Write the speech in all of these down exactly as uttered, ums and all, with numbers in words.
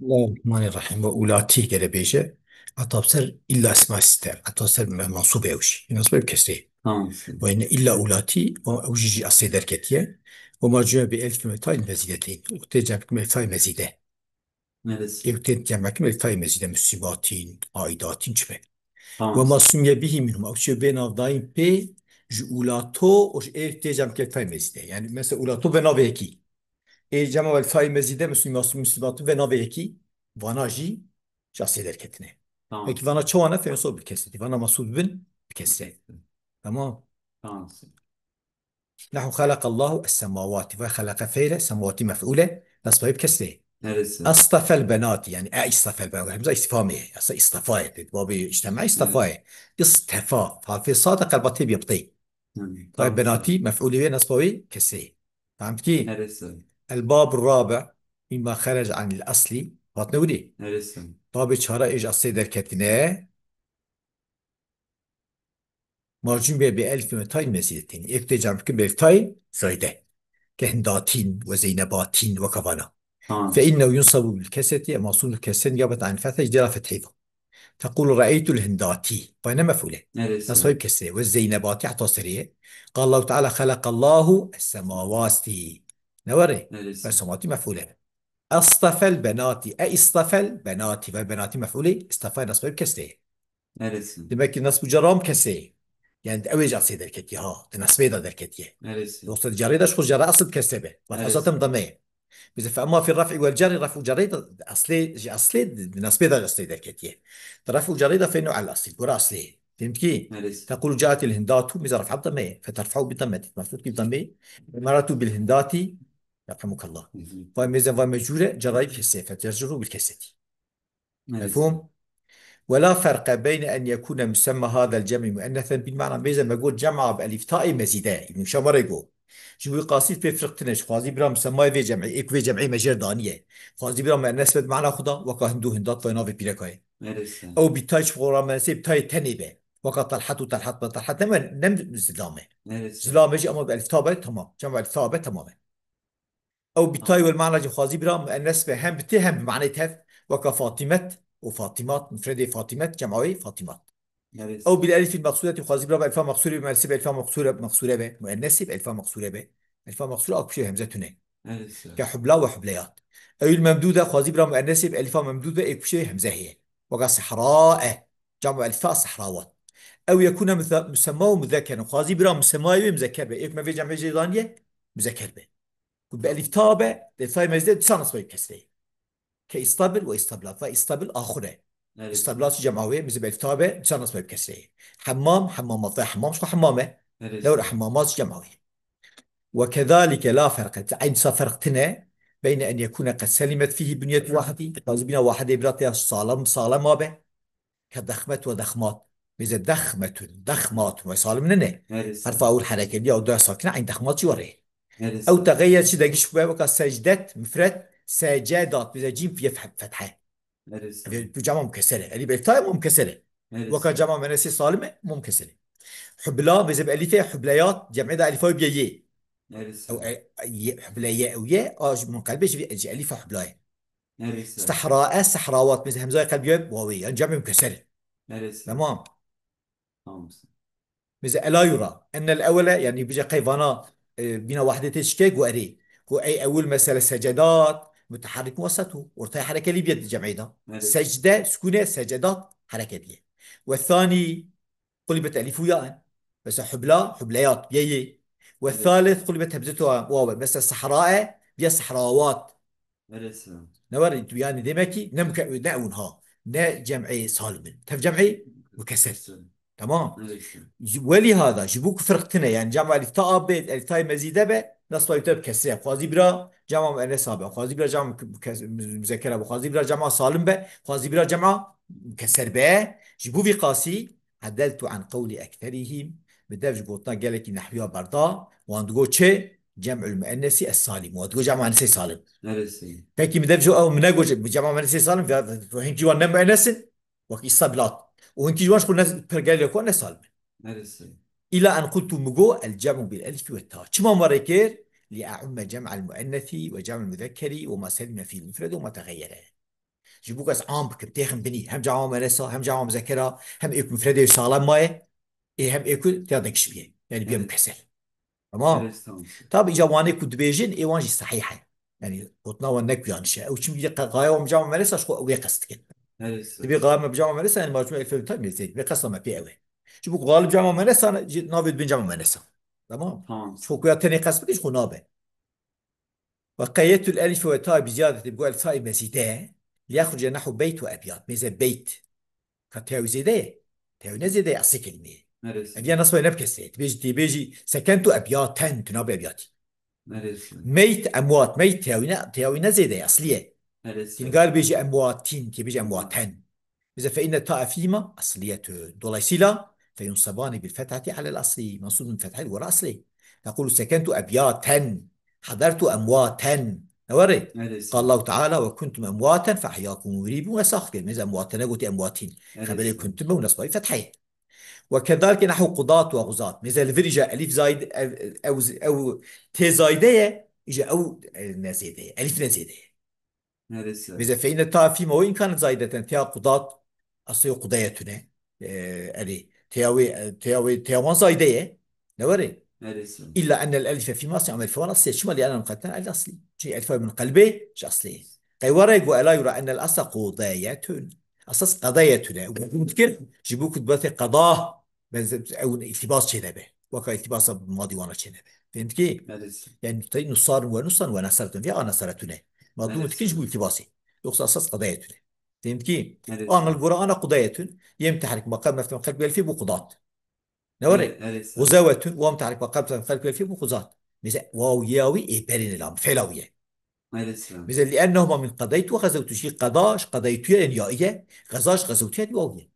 Bismillahirrahmanirrahim. Ve ulati gere bêje. Etaf ser illa esma sitte. Etaf ser me-, mansûb ew jî. Mansûb ew kesrê. Tamam. Ve yine illa ulati, o, ew jî jî asê derketiye. O macûme bi elf metayî mezideteyn. O tê cem kim elfay mezide. Neresi? Ew tê cem kim elfay mezide. Musîbatîn, aidatîn çi be. Tamam. Ve ma sumiye bihi minhum. Ew çi bê navdayîn pê ji ulato, o ji ev tê cem kim elfay mezide. Yani mesela ulato ve navê yekî. Ê cema elfayê mezîde, Müslüm, Müslümatın ve navê yekî, vana jî ji asê derketine. Tamam. Peki vana çawa ne fenso bi kesreti? Vana masûl bin bi kesre. Tamam. Tamam. Nehu halakallahu es-semawati ve halaka feyle semawati mef'ule nasbayı bi kesre. Neresi? Astafel benati, yani e istafel benati. Hemza istifamiye. Yasa istafaye. Babi işte ma istafaye. İstefa. Harfi sade kalbati bir yaptı. Hı, Tabi tamam. Benati mef'ulî wê nesba wê kesrê. Fehmtkî? Neresi? El bab rabi mimma xerec anil asli. Hatine wî? Neresi? Babê çara êj asê derketine. Macûn be bi elfin ve tay mezîdetin. Êk tê cem bikin bi elf tay zayde. Ke hindatin ve zeynebatin ve kavana. Ha. Fe innehu yunsabu bil kesreti, e masûn kesre niyabet an fethe, ji dêra fethê ve. Tequlu re'eytul hindati. Vay ne mef'ule. Neresi? Nasbayı kesre. Ve zeynebati heta seriye. Qal Allahu Teala halaqallahu es-semawati. Ne were? Neresi? Ve semawati mef'ule. Astafel benati. E istafel benati. Ve benati mef'ule. İstafa nasbayı kesre. Neresi? Demek ki nasbu caram kesre. Yani ew ê ji asê derketiye ha. Di nasbê de derketiye. Neresi? Yoksa di carê de ji xwe cara asl kesre be. Bak Evet. Zaten dame. Bize fe emma fi raf'i vel carri, raf'u carrê de aslê, ji aslê, di nasbê de aslê derketiye. Di raf'u carrê de fe nû al aslî, gora aslê. Fehmtkî? Neresi? Tequlu caetil hindatu, bize raf'a dame. Fe terfa'u bi dame. Mef'ul bi dame. Maratu bil hindati. Yarhamukallah. Hı hı. Vay meze, vay mecure, carayı kese. Fe tercuru bil keseti. Evet. Mefhum? Ve la ferqe beyne en yekune musemma hadel cem'i muennesen bil ma'na. Bêze me got cema bi elif taê mezîde. Îbn Şamarê got. Ji bo qasî pê firq tine, ji xwazî bira musemmayê vê cem'ê, êk vê cem'ê me jêr daniye. Xwazî bira muennes be bi mana xwe da, weka hindu hindat vay navê pîrekayê. Neresi? Ew bi tay ji xwe ra muennesê bi tayê tenê be. Weka telhat û telhat be, telhat ne me, ne zilame. Neresi? Zilame jî ama bi elif ta be, tamam. Cem elif ta be, tamam e. Ew bi tay wel mana jî xwazî bira muennes be, hem bi tê hem bi manê tev, weka Fatimet û Fatimat, mufredê Fatimet, cema wê Fatimat. Evet. Ew bil elifî meqsûretî xwazî bira be, elfa meqsûre be, muennesî be, elfa meqsûre, meqsûre be, muennesî be, elfa meqsûre be, elfa meqsûre a kuşê hemze tune. Evet. Ke hubla ve hubleyat. Ew il memdûde xwazî bira muennesî be, elifa memdûd be, ê kuşê hemze heye. Weka sehra e, cema elifa sehrawat. Ew yekûne müse-, müsemma ve müzekkeren. Xwazî bira müsemmayê wê müzekker be. Êk me vê cemê jê daniye, müzekker be. Ku bi elif ta be, de tay mezde disa nasbayı kesreyê. Ke istabil ve istablat. Ve istabil axure. Evet. İstablat cema wê, bizi bi elif ta be, disa nasbayı kesreyê. Hemmam, hemmamat. Ve hemmam şu hemmame. Evet. Lewra hemmamat cema wê. Ve kezalike la ferqe. Aynı sa ferq tine. Beyne en yekune qed selimet fihi bünyet wahidi. Xwazî bina wahidê bira tê sağlam, sağlam abe. Ke dexmet ve dexmat. Bize dexmetun, dexmatun. Ve salim nene. Neresi? Harfa awil herekeliya û da sakine, eyn dexmat jî were. Neresi? Ew tegeyer çi degiş be, weka secdet, mufret, secedat. Bize cîm fiye fe-, fethe. Neresi? Ve bu cama mukesere. Elif elif tay mukesere. Neresi? Weka cama menesi salime mukesere. Hubla, bize bi elife, hubleyat, cem'e da elifa biye ye. Neresi? Ew, e, ye, hubleye, ew ye, a, ji munqelbe ji, ji elifa hublaye. Neresi? Sehrae, sehrawat. Mesela hemzayê qelbiye wawê. Yani cem'ê mukesser. Neresi? Tamam. Tamam. Mesela ela yura. Ennel evvele, yani bize qey vana, e, bina wahdete şike gu erê. Gu ey evvel mesela secedat, müteharrik wasatu. Ortaya harekeli bir cem'ê da. Neresi? Secde, sukune, secedat, hareketli. Ve thani, Qulibet elîf û yaen. Mesela hubla, hubleyat, ye ye. Ve Evet. Thalith qulibet hemzetu wawe. Mesela sehrae, ye sehrawat. Neresi? Ne var? Yani demek ki ne müke-, ne ewn ha. Ne cem'i salim in. Tev cem'i mukesser. Mukesser. Tamam. Neresi? Ji-, welî hada, ji bo ku firq tine, yani cem elîf ta a be, elîf tayê mezîde be, nasba te bi kesre. Xwazî bira cema muennes a be. Xwazî bira cema mü-, mükes-, müzekker a be. Xwazî bira cema salim be. Xwazî bira cema mukesser be. Ji bo vî qasî, Edeltu an qewlî ekserîhîm, bi dev ji gotina gelekî nehwiya berda, wan digo çi? Cem'ul muennesi es-salim. Wan digo cem muennesê salim. Neresi? Pekî bi dev ji ew min nego bi cem muennesê salim, ve, ve, ve hinkî wan ne muennes in, wek îsta bilat. Û hinkî ji wan ji xwe ne, pergelê xwe ne salim in. Neresi? Îla en qultu min go el cem'u bil elif ve ta. Çima me rê kir? Li e'umme cem'al muennesi ve cem'al muzekkerî ve ma selime fîl mufredi ve ma tegeyyere. Ji bo ku ez am bikim, têxim binî. Hem cema muennesa, hem cema muzekera, hem êk mufredê saxlem maye, ê hem ê ku tiya de kişibiye. Yani bîye mukesel. Tamam. Evet, tamam. Tabi îca wanê ku dibêjin, ê wan jî sehîh e. Yani gotina wan ne ku yanlış e. Ew çimkî qe-, qaya wan bi cema muennesa, ji xwe ew ê qest dikin. Evet. Dibê qaya me bi cema muennesa, yani macmû elfê bi tamî zêd. Vê qesta me pê ew e. Ji bo ku xalib cema muennesa ne, ji navê dibin cema muennesa. Tamam. Tamam. Ji xwe ku ya tenê qest bikin, ji xwe nabe. وقيدت الألف والتاء بزيادة, bi go elif tayê mezîde, ليخرج نحو بيت وأبيات. Mêze beyt. Ka teyawî zêde ye. Teyawî ne zêde ye, eslê kelimê ye. Neresi? Ev ya nasba ne bikesre. Tibêjî, tibêjî سكنت أبياتا, tu nabe ebyatî. Neresi? Meyt, emwat. Meyt teyawî ne, teyawî ne zêde ye, eslî ye. Neresi? Tîngal bêjî emwatîn, tibêjî emwaten. Bize فإن التاء فيما أصلية. Dolayısıyla فينصبان بالفتحة على الأصل. Mensûb bin fethayê li gora eslê. تقول سكنت أبياتا، حضرت أمواتا. Ne were? Neresi? قال الله تعالى: وكنتم أمواتا فأحياكم. Wî bû we sax kir. Mêze emwatene gotî emwatîn. Neresi? Xeberê kuntum be û nasbayî fethayê. وكذلك نحو قضاة وغزاة. Mêze li vir îja elîf zayid, ew, ew, ew tê zayide ye, îja ew, e, ne zêde ye. Elîf ne zêde ye. Neresi? Mêze فإن التاء فيما وإن كانت زائدة, tiya qudat, aslê qudayetune. E, erê, tiya wê, e, tiya wê, tiya wan zayide ye. Ne were? Neresi? إلا أن الألف فيما أصل, ama elif wan aslê. Çima? لأنها مقدمة على الأصل. Çi elif min qelbê, ji aslê. Qey were, go ela yura أن الأصل قضاية. Esas qedayetune. Û dikir, ji bo ku dibete qeda, benze-, ew îltibas çênebe. Weka îltibasa madî wana çênebe. Fehmkî? Neresi? Yani tey nusar ve nusan ve neseretun. Vê a neseretune. Madûm dikin ji bo îltibasê. Yoksa esas qedayetune. Fehmkî? Neresi? Ana li gora ana qudayetun. Yê mutehrik ma qebl meftuh qelb elfî bû qudat. Ne were? Neresi? Xuzewetun. Wa mutehrik ma qebl meftuh qelb elfî bû xuzat. Mêze waw ya wî ê berê ne lam. Fela wî ye. Neresi? Mêze لأنهما من قضيت وغزوت. Jî qeda, ji qedaytu ye, yani ya ye. Xeza, ji xezewtu ye, waw ye.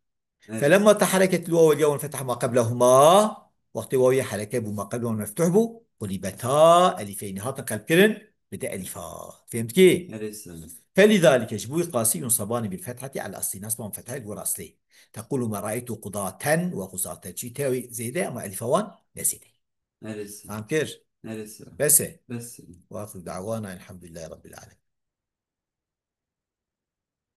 Neresi? فلما تحركت الواو والياء وانفتح ما قبلهما, wextê wawê hereke bû, ma qebl wan meftuh bû, قلبتا ألفين, hatin qelbkirin, bide elifa. Fehmkî? Neresi? فلذلك, ji bo wî qasî, ينصبان بالفتحة على الأصل, nasban fethayê li gor aslê. تقول ما رأيت قضاة وغزاة. Çi teyawî zêde ama elifa wan ne zêde. Neresi? Fam kir? Neresi? Bes e? Bes e. وآخر دعوانا أن الحمد لله رب العالمين.